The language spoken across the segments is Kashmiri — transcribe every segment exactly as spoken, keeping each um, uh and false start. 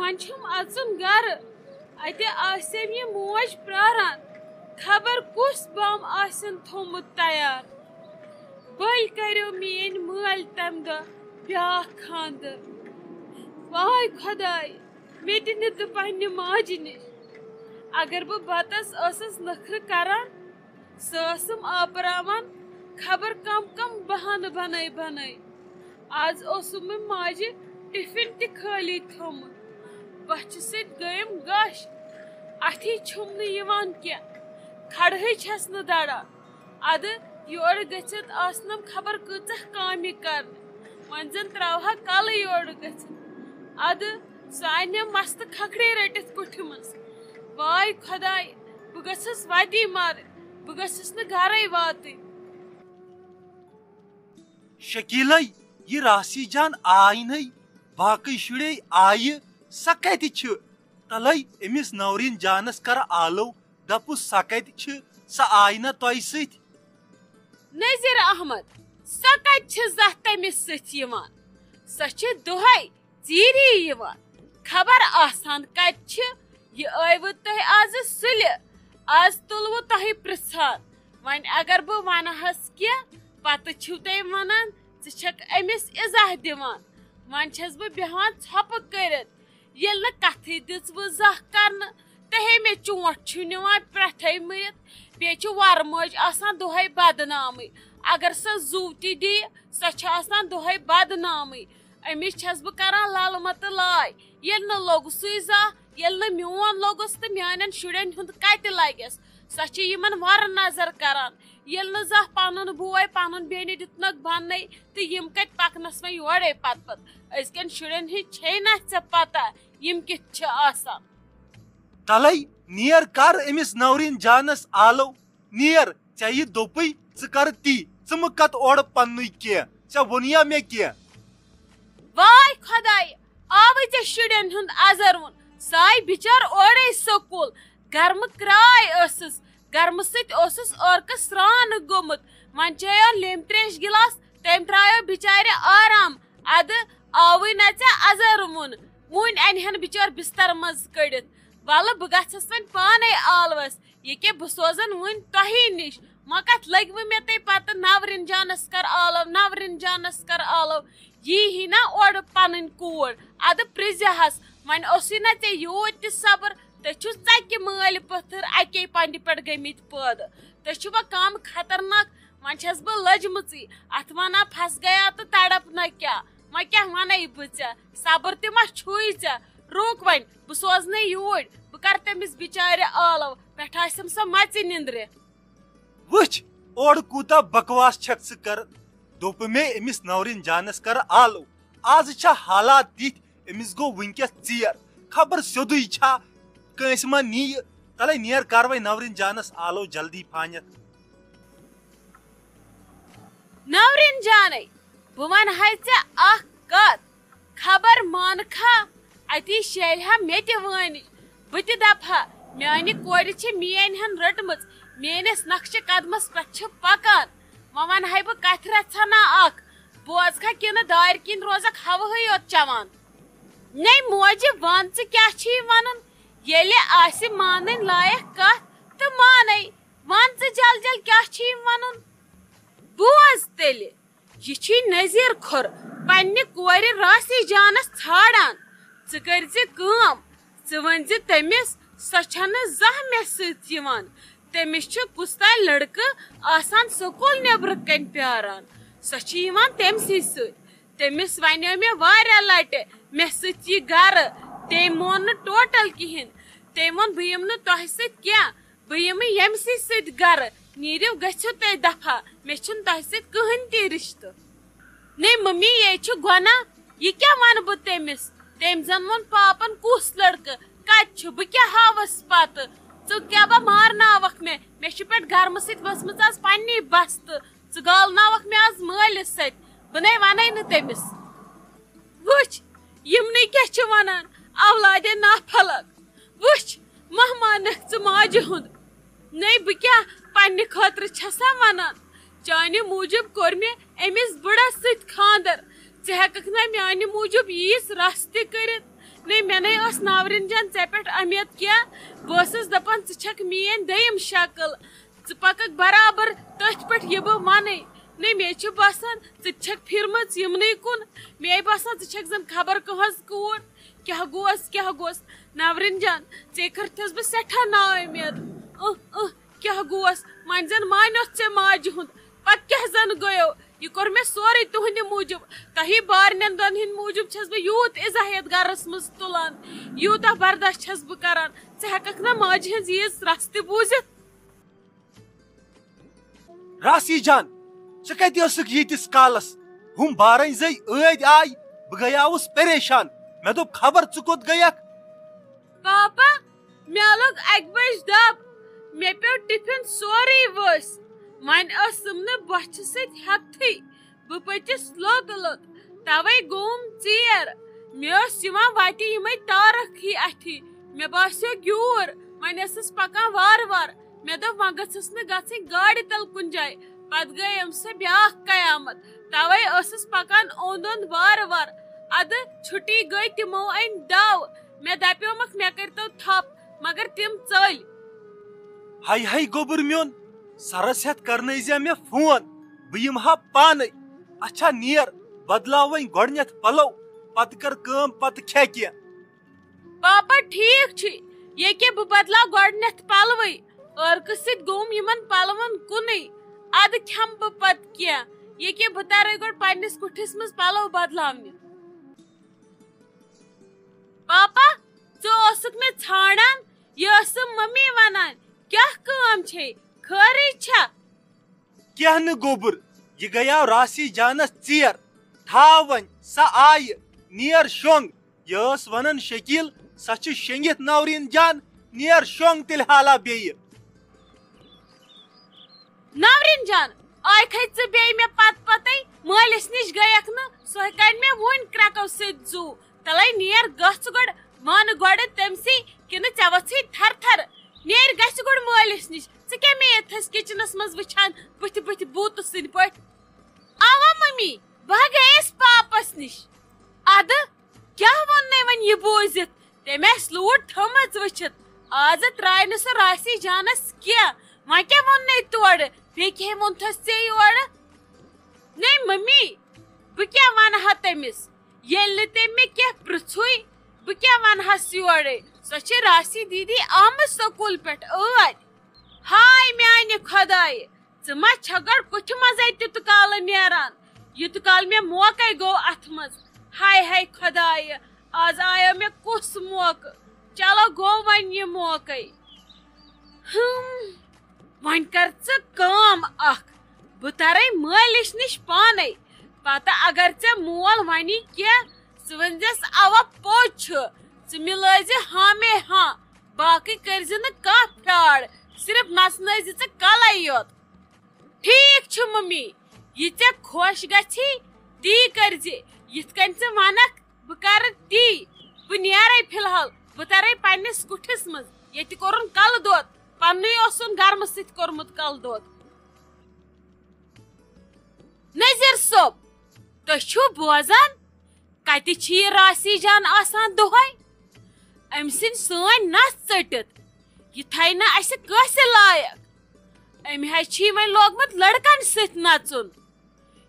وۄنۍ چھُم اَژُن گَرٕ۔ اَتہِ آسٮ۪م یہِ موج پرٛاران، خبر کُس بَم آسٮ۪ن تھوٚمُت تیار۔ بٔلۍ کَریو میٛٲنۍ مٲلۍ تَمہِ دۄہ بیٛاکھ خانٛدر۔ واے خۄداے، مےٚ تہِ نہِ تہٕ پنٛنہِ ماجہِ نِش۔ اگر بہٕ بَتَس ٲسٕس نٔخرٕ کَران، سۄ ٲسٕم آپراوان خبر کم کم بہانہٕ بنٲے بنٲے۔ آز اوسُم مےٚ ماجہِ ٹِفِن تہِ خٲلی تھوٚمُت۔ بۄچھِ سۭتۍ گٔیم غش۔ اَتھی چھُم نہٕ یِوان کینٛہہ۔ کھڑہٕے چھَس نہٕ دَران۔ اَدٕ یورٕ گٔژھِتھ آسنَم خبر کۭژاہ کامہِ کَرنہِ۔ وۄنۍ زَن ترٛاوہا کَلہٕ یورٕ گٔژھِتھ۔ اَدٕ سُہ اَنہِ مَستہٕ کھکھرے رٔٹِتھ کُٹھِ منٛز۔ واے خۄداے، بہٕ گٔژھٕس وَتی مَرٕنۍ۔ بہٕ گٔژھٕس نہٕ گَرَے واتٕنۍ۔ شکیلے، یہِ راسی جان آے نَے، باقٕے شُرے آیہِ، سۄ کَتہِ چھِ؟ تَلَے أمِس نورین جانَس کَرٕ آلو، دَپُس سۄ کَتہِ چھِ، سۄ آے نہ تۄہہِ سۭتۍ؟ نذیر احمد، سۄ کَتہِ چھِ زانٛہہ تٔمِس سۭتۍ یِوان؟ سۄ چھِ دۄہَے ژیٖری یِوان۔ خبر آسان کَتہِ چھِ؟ یہِ ٲیوٕ تۄہہِ آزٕ سُلہِ۔ آز تُلوٕ تۄہہِ پرٛژھان۔ وۄنۍ اگر بہٕ وَنہٕ ہَس کینٛہہ، پَتہٕ چھِو تُہۍ وَنان، ژٕ چھَکھ أمِس اِزاہ دِوان۔ وۄنۍ چھَس بہٕ بیٚہوان ژھۄپہٕ کٔرِتھ۔ ییٚلہِ نہٕ کَتھٕے دِژوٕ زانٛہہ کَرنہٕ، تہے مےٚ چونٛٹھ چھُ نِوان پرٛٮ۪تھَے مٔرِتھ۔ بیٚیہِ چھِ وَرٕ مٲج آسان دۄہَے بدنامٕے۔ اگر سۄ زُو تہِ دِیہِ، سۄ چھِ آسان دۄہَے بدنامٕے۔ أمِس چھَس بہٕ کَران لَلہٕ مَتہٕ لاے۔ ییٚلہِ نہٕ لوٚگسٕے زانٛہہ، ییٚلہِ نہٕ میون لوٚگُس تہٕ میٛانٮ۪ن شُرٮ۪ن ہُنٛد کَتہِ لَگٮ۪س؟ سۄ چھِ یِمَن وَرٕ نظر کَران۔ ییٚلہِ نہٕ زانٛہہ پَنُن بوے، پَنُن بیٚنہِ دیُتنَکھ بَننَے، تہٕ یِم کَتہِ پَکنَس وۄنۍ یورَے پَتہٕ پَتہٕ؟ أزکٮ۪ن شُرٮ۪ن ہِنٛز چھے نہ ژےٚ پَتہ، یِم کِتھ چھِ آسان۔ تَلَے نیر کَر أمِس نورین جانَس آلو۔ نیر، ژےٚ یہِ دوٚپُے، ژٕ کَر تی، ژٕ مہٕ کَتھ اورٕ پَننُے کینٛہہ، ژےٚ ووٚنیا مےٚ کینٛہہ؟ واے خۄداے، آوٕے ژےٚ شُرٮ۪ن ہُنٛد اَزَر وُن۔ ساے بِچار اورَے سکوٗل۔ گرمہٕ کرٛاے ٲسٕس، گرمہٕ سۭتۍ اوسُس عٲرقہٕ سرٛان گوٚمُت۔ وۄنۍ چیٚیو لیٚمبۍ ترٛیش گِلاس، تٔمۍ ترٛایو بِچارِ آرام۔ اَدٕ آوٕے نہ ژےٚ اَزَر وُن، وُنۍ اَنہِ ہَن بِچور بِستَر منٛز کٔڑِتھ۔ وَلہٕ بہٕ گژھَس وۄنۍ پانَے آلوَس۔ یہِ کیٛاہ، بہٕ سوزَن وۄنۍ تۄہی نِش۔ وۄنۍ کَتھ لٔگوٕ مےٚ تُہۍ پَتہٕ نَورِن جانَس کَر آلو، نَورِن جانَس کَر آلو۔ یی ہی نہ اورٕ پَنٕنۍ کوٗر، اَدٕ پرٛزِ ہَس۔ وۄنۍ اوسُے نہ ژےٚ یوٗت تہِ صبر، تُہۍ چھِو ژَکہِ مٲلۍ پٔتھٕر اَکے پَنٛڈِ پٮ۪ٹھ گٔمٕتۍ پٲدٕ۔ تُہۍ چھِوا کَم خطرناک؟ وۄنۍ چھَس بہٕ لٔجمٕژٕے۔ اَتھ وَنان پھَس گیا تہٕ تَڑپ نہ کیٛاہ۔ وۄنۍ کیٛاہ وَنَے بہٕ ژےٚ؟ صبر تہِ ما چھُے ژےٚ؟ رُک وۄنۍ، بہٕ سوزنَے یوٗرۍ۔ بہٕ کَرٕ تٔمِس بِچارِ آلو، پٮ۪ٹھٕ آسٮ۪م سۄ مَژِ نِندرِ۔ وٕچھ، اورٕ کوٗتاہ بکواس چھکھ ژٕ کران۔ دوٚپ مےٚ أمِس نورین جانس کر آلو۔ آز چھا حالات تِتھۍ، أمِس گوٚو وٕنکیٚس ژیر۔ خبر سیوٚدُے چھا، کٲنٛسہِ ما نِیہِ۔ تلے نیر کر وۄنۍ نورین جانس آلو جلدی پہنتھ۔ نورین جانے، بہٕ ونہٕ ہے ژےٚ اکھ کتھ۔ خبر مانکھا، اتی شیرِ ہا مےٚ تہِ وٲنِج۔ بہٕ تہِ دپہٕ ہا، میانہِ کورِ چھِ میٲنۍ ہن رٔٹمٕژ، میٲنِس نقشہِ قدمس پٮ۪ٹھ چھِ پکان۔ وۄنۍ ونہٕ ہے بہٕ کتھِ رژھا نا اکھ، بوزکھا کِنہٕ دارِ کِنۍ روزکھ ہوہٕے یوت چٮ۪وان؟ نے موجہِ، ون ژٕ کیٛاہ چھِی ونان؟ ییٚلہِ آسہِ مانٕنۍ لایق کتھ تہٕ مانے، ون ژٕ جل جل کیٛاہ چھِی ونان؟ بوز تیٚلہِ۔ یہِ چھُے نذیر کھۄر پننہِ کورِ راسی جانس ژھانڈان۔ ژٕ کٔرۍ زِ کٲم، ژٕ ؤنۍ زِ تٔمِس، سۄ چھنہٕ زانٛہہ مےٚ سۭتۍ یِوان۔ تٔمِس چھُ کُس تام لڑکہٕ آسان سکوٗل نیبرٕ کنۍ پیاران۔ سۄ چھِ یِوان تٔمۍ سٕے سۭتۍ۔ تٔمِس ونیو مےٚ واریاہ لٹہِ مےٚ سۭتۍ یہِ گرٕ۔ تٔمۍ مون نہٕ ٹوٹل کِہینۍ۔ تٔمۍ ووٚن، بہٕ یِمہٕ نہٕ تۄہہِ سۭتۍ کینٛہہ۔ بہٕ یِمہٕ ییٚمہِ سٕے سۭتۍ گرٕ، نیٖرِو گٔژھِو تُہۍ دفعہ، مےٚ چھُنہٕ تۄہہِ سۭتۍ کٕہٕنۍ تہِ رِشتہٕ۔ نے ممی، یے چھُ گۄناہ، یہِ کیٛاہ وَنہٕ بہٕ تٔمِس؟ تٔمۍ زَن ووٚن پاپَن کُس لٔڑکہٕ، کَتہِ چھُ، بہٕ کیٛاہ ہاوَس پَتہٕ؟ ژٕ کیٛاہ بہ مارناوَکھ مےٚ؟ مےٚ چھِ پٮ۪ٹھ گرمہٕ سۭتۍ ؤژھمٕژ آز پنٛنی بَستہٕ، ژٕ گالناوَکھ مےٚ آز مٲلِس سۭتۍ، بہٕ نے وَنَے نہٕ تٔمِس۔ وٕچھ، یِمنٕے کیٛاہ چھِ وَنان، اولادِ نافلک۔ وٕچھ، مہمان نکھ ژٕ ماجہِ ہُنٛد۔ نے بہٕ کیٛاہ پننہِ خٲطرٕ چھسا وَنان؟ چانہِ موٗجوٗب کوٚر مےٚ أمِس بٕڑس سۭتۍ خانٛدر۔ ژٕ ہٮ۪ککھ نہ میانہِ موٗجوٗب ییٖژ رژھ تہِ کٔرِتھ؟ نے، مےٚ نے ٲس ناورین جان ژےٚ پٮ۪ٹھ اُمید کینٛہہ۔ بہٕ ٲسٕس دَپان، ژٕ چھَکھ میٛٲنۍ دوٚیِم شکٕل۔ ژٕ پَکَکھ برابر تٔتھۍ پٮ۪ٹھ، یہِ بہٕ وَنَے۔ نے، مےٚ چھُ باسان، ژٕ تہِ چھَکھ پھِرمٕژ یِمنٕے کُن۔ مےٚ باسان، ژٕ چھَکھ زَن خبر کٕہٕنٛز کوٗر۔ کیٛاہ گوس، کیٛاہ گوس؟ ناورین جان، ژےٚ کٔرتھَس بہٕ سٮ۪ٹھاہ نااُمید۔ اۭں، اۭں، کیٛاہ گوس؟ وۄنۍ زَن مانیوتھ ژےٚ ماجہِ ہُنٛد۔ پَتہٕ کیٛاہ زَن گٔیو؟ یہِ کوٚر مےٚ سورُے تُہٕنٛدِ موٗجوٗب۔ تۄہی بارنٮ۪ن دۄنہِن موٗجوٗب چھَس بہٕ یوٗت اِزاہ یَتھ گَرَس منٛز تُلان، یوٗتاہ برداش چھَس بہٕ کَران۔ ژٕ ہٮ۪کَکھ نہ ماجہِ ہٕنٛز ییٖژ رَژھ تہِ بوٗزِتھ؟ راسی جان، ژٕ کَتہِ ٲسٕکھ ییٖتِس کالَس؟ ہُم بارَنۍ زَے ٲدۍ آے، بہٕ گٔیاوُس پریشان۔ مےٚ دوٚپ، خبر ژٕ کوٚت گٔیَکھ؟ پاپا، مےٚ لوٚگ اَکہِ بَجہِ دَب۔ مےٚ پیوٚو ٹِفِن سورُے ؤسۍ۔ وۄنۍ ٲسٕم نہٕ بۄچھِ سۭتۍ ہٮ۪کتھٕے۔ بہٕ پٔچِس لوٚت لوٚت۔ تَوَے گوٚوُم ژیر۔ مےٚ ٲس یِوان وَتہِ یِمَے تارَکھ ہی اَتھِ۔ مےٚ باسیو گیوٗر۔ وۄنۍ ٲسٕس پَکان وارٕ وارٕ۔ مےٚ دوٚپ، وۄنۍ گٔژھٕس نہٕ گژھٕنۍ گاڑِ تَل کُنہِ جایہِ۔ پَتہٕ گٔے أمۍ سۭتۍ بیٛاکھ قیامَت۔ تَوَے ٲسٕس پَکان اوٚنٛد اوٚنٛد وارٕ وارٕ۔ اَدٕ چھُٹی گٔے، تِمو أنۍ دَو۔ مےٚ دَپیومَکھ، مےٚ کٔرۍتو تھَپھ، مگر تِم ژٔلۍ۔ ہَے ہَے گوٚبُر میون، سَرَس ہٮ۪تھ کَرنٲیزِ مےٚ فون، بہٕ یِمہٕ ہا پانَے۔ اچھا نیر، بدلاو وۄنۍ گۄڈٕنٮ۪تھ پَلو، پَتہٕ کَر کٲم، پَتہٕ کھےٚ کینٛہہ۔ پاپا، ٹھیٖک چھُ، ییٚکیٛاہ بہٕ بدلاو گۄڈٕنٮ۪تھ پَلوٕے۔ عٲرقہٕ سۭتۍ گوٚوُم یِمَن پَلوَن کُنُے، اَدٕ کھٮ۪مہٕ بہٕ پَتہٕ کینٛہہ۔ ییٚکیٛاہ بہٕ تَرَے گۄڈٕ پنٛنِس کُٹھِس منٛز پَلو بدلاونہِ۔ پاپا، ژٕ اوسُکھ مےٚ ژھانٛڈان، یہِ ٲسٕم مٔمی وَنان، کیٛاہ کٲم چھے، خٲرٕے چھا؟ کینٛہہ نہٕ گوٚبُر، یہِ گٔیاو راسی جانَس ژیر۔ تھاو وۄنۍ، سۄ آیہِ، نیر شۄنٛگ۔ یہِ ٲس وَنان شکیٖل، سۄ چھِ شۄنٛگِتھ ناورین جان، نیر شۄنٛگ تیٚلہِ حالا بیٚیہِ۔ ناورین جان، آیکھے ژٕ بیٚیہِ مےٚ پتہٕ پتے، مٲلِس نِش گٔیَکھ نہٕ، سۄے کَڑِ مےٚ وُنۍ کرٛٮ۪کو سۭتۍ زُو۔ تَلَے نیر گژھ گۄڈٕ، وَن گۄڈٕ تٔمۍ سٕے کِنہٕ ژےٚ وَژھٕے تھر تھر۔ نیر گژھِ گۄڈٕ مٲلِس نِش۔ ژٕ کیٛاہ مےٚ ییٚتھَس کِچنَس منٛز وٕچھان بٕتھِ بٕتھِ بوٗتہٕ سٕنٛدۍ پٲٹھۍ؟ اَوا مٔمی، بہٕ ہا گٔیَس پاپَس نِش۔ اَدٕ کیٛاہ ووٚننَے وۄنۍ یہِ بوٗزِتھ؟ تٔمۍ آسہِ لوٗٹھ تھٲومٕژ وٕچھِتھ۔ آز ترٛایہِ نہٕ سُہ راسی جانَس کینٛہہ۔ وۄنۍ کیٛاہ ووٚننَے تورٕ؟ بیٚیہِ کیٛاہ ووٚنتھَس ژےٚ یورٕ؟ نَے مٔمی، بہٕ کیٛاہ وَنہٕ ہا تٔمِس؟ ییٚلہِ نہٕ تٔمۍ مےٚ کینٛہہ پرٛژھُے، بہٕ کیٛاہ وَنہٕ ہَس یورَے؟ سۄ چھِ راسی دیٖدی آمٕژ سکوٗل پٮ۪ٹھ ٲدۍ۔ ہاے میٛانہِ خۄدایہِ، ژٕ ما چھَکھ گۄڈٕ کُٹھِ منٛزَے تیُتہٕ کالہٕ نیران، یوٗتہٕ کال مےٚ موقعے گوٚو اَتھ منٛز؟ ہاے ہاے خۄدایہِ، آز آیو مےٚ کُس موقعہٕ؟ چلو گوٚو وۄنۍ یہِ موقعے۔ ہم، وۄنۍ کر ژٕ کٲم اکھ، بہٕ ترے مٲلِس نِش پانے۔ پتہٕ اگر ژےٚ مول ونی کینٛہہ، ژٕ ؤنزٮ۪س، اوا پوٚز چھُ، ژٕ مِلٲیزِ ہامے ہاں، باقٕے کٔرزِ نہٕ کانٛہہ فراڈ، صرف نژنٲیزِ ژٕ کلے یوت۔ ٹھیٖک چھُ ممی، یہِ ژےٚ خۄش گژھی، تی کٔرزِ، یِتھ کٔنۍ ژٕ ونکھ۔ بہٕ کرٕ تی۔ بہٕ نیرے فی الحال، بہٕ ترے پننِس کُٹھِس منٛز، ییٚتہِ کوٚرُن کلہٕ دود، پننُے اوسُن گرمہٕ سۭتۍ کوٚرمُت کلہٕ دود۔ نذیر صٲب، تُہۍ چھِو بوزان؟ کتہِ چھِ یہِ راسی جان آسان دۄہے؟ أمۍ سٕنٛدۍ سٲنۍ نس ژٔٹِتھ۔ یہِ تھایہِ نہٕ اسہِ کٲنٛسہِ لایق۔ أمۍ حظ چھِ وۄنۍ لوگمُت لڑکن سۭتۍ نژُن۔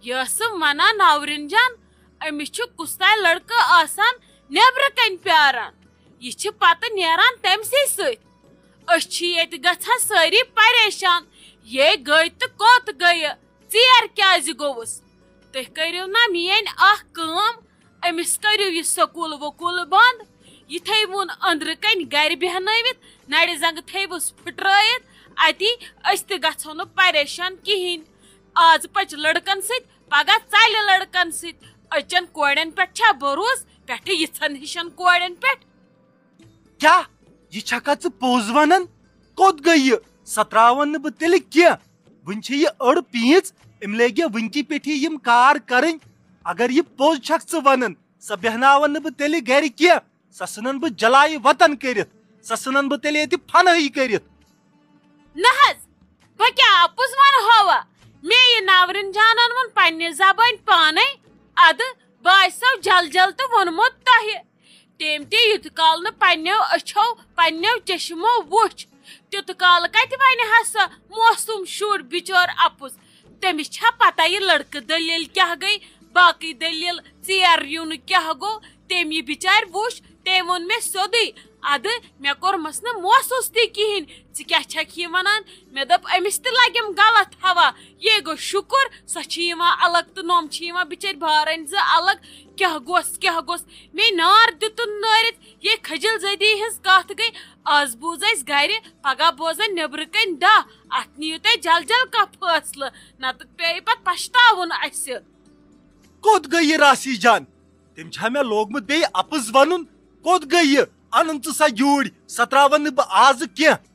یہِ ٲسٕم ونان ناورین جان، أمِس چھُ کُس تام لڑکہٕ آسان نیبرٕ کنۍ پیاران۔ یہِ چھِ پتہٕ نیران تٔمۍ سٕے سۭتۍ۔ أسۍ چھِ ییٚتہِ گژھان سٲری پریشان، یے گٔے تہٕ کوٚت گٔیہِ، ژیر کیازِ گوٚوُس؟ تُہۍ کٔرِو نا میٲنۍ اکھ کٲم، أمِس کٔرِو یہِ سکوٗل وکوٗل بنٛد۔ یِتھے ووٚن أنٛدرٕ کنۍ گرِ بیہنٲوِتھ، نرِ زنٛگہٕ تھٲیوُس پھٕٹرٲیِتھ اتی، أسۍ تہِ گژھو نہٕ پریشان کِہیٖنۍ۔ آز پچہِ لڑکن سۭتۍ، پگاہ ژلہِ لڑکن سۭتۍ۔ أچن کورٮ۪ن پٮ۪ٹھ چھا بروسہٕ؟ پٮ۪ٹھٕ یِژھن ہِشن کورٮ۪ن پٮ۪ٹھ۔ کیٛاہ؟ یہِ چھکھا ژٕ پوٚز ونان؟ کوٚت گٔے یہِ؟ سۄ تراون نہٕ بہٕ تیٚلہِ کینٛہہ۔ وٕنہِ چھِ یہِ أڑ پیٖنژ، أمۍ لٲگۍ وٕنکی پٮ۪ٹھٕے یِم کار کرٕنۍ۔ اگر یہِ پوٚز چھکھ ژٕ ونان، سۄ بیہناون نہٕ بہٕ تیٚلہِ گرِ کینٛہہ۔ سۄ ژھٕنن بہٕ جلایہِ وطن کٔرِتھ۔ سۄ ژھٕنن بہٕ تیٚلہِ ییٚتہِ فنٲہی کٔرِتھ۔ نہ حظ، بہٕ کیٛاہ اَپُز وَنہٕ ہاوا؟ مےٚ یہِ ناورِن جانن ووٚن پننہِ زبٲنۍ پانے۔ اَدٕ بہٕ آسو جل جل تہٕ ووٚنمُت تۄہہِ۔ تٔمۍ تہِ یوٗت کال نہٕ پننیو أچھو، پننیو چشمو وُچھ، تیوٗت کال کتہِ ونہِ ہا سۄ موسوم شُر بچور اپُز؟ تٔمِس چھا پتہ یہِ لڑکہٕ دٔلیٖل کیٛاہ گٔے، باقٕے دٔلیٖل، ژیر یُن کیٛاہ گوٚو؟ تٔمۍ یہِ بچارِ وُچھ، تٔمۍ ووٚن مےٚ سیوٚدُے، ادٕ مےٚ کوٚرمس نہٕ محسوٗس تہِ کِہیٖنۍ۔ ژٕ کیٛاہ چھکھ یہِ ونان؟ مےٚ دوٚپ، أمِس تہِ لگٮ۪م غلط ہوا۔ یے گوٚو شُکر، سۄ چھِ یِوان الگ تہٕ نۄم چھِ یِوان بِچٲرۍ بارٕنۍ زٕ الگ۔ کیٛاہ گوٚژھ، کیٛاہ گوٚژھ؟ مے نار دیُتُن نٲرِتھ۔ یے کھجل زدی ہٕنٛز کتھ گٔے، از بوٗز اسہِ گرِ، پگاہ بوزن نیبرٕ کنۍ دہ۔ اتھ نِیِو تُہۍ جل جل کانٛہہ فٲصلہٕ، نتہٕ پیٚیہِ پتہٕ پشتاوُن اسہِ۔ کوٚت گٔے یہِ راسی جان؟ تٔمۍ چھا مےٚ لوگمُت بیٚیہِ اپُز ونُن؟ کوٚت گٔے یہِ؟ انُن ژٕ سۄ یوٗرۍ، سۄ تراون نہٕ بہٕ آزٕ کینٛہہ۔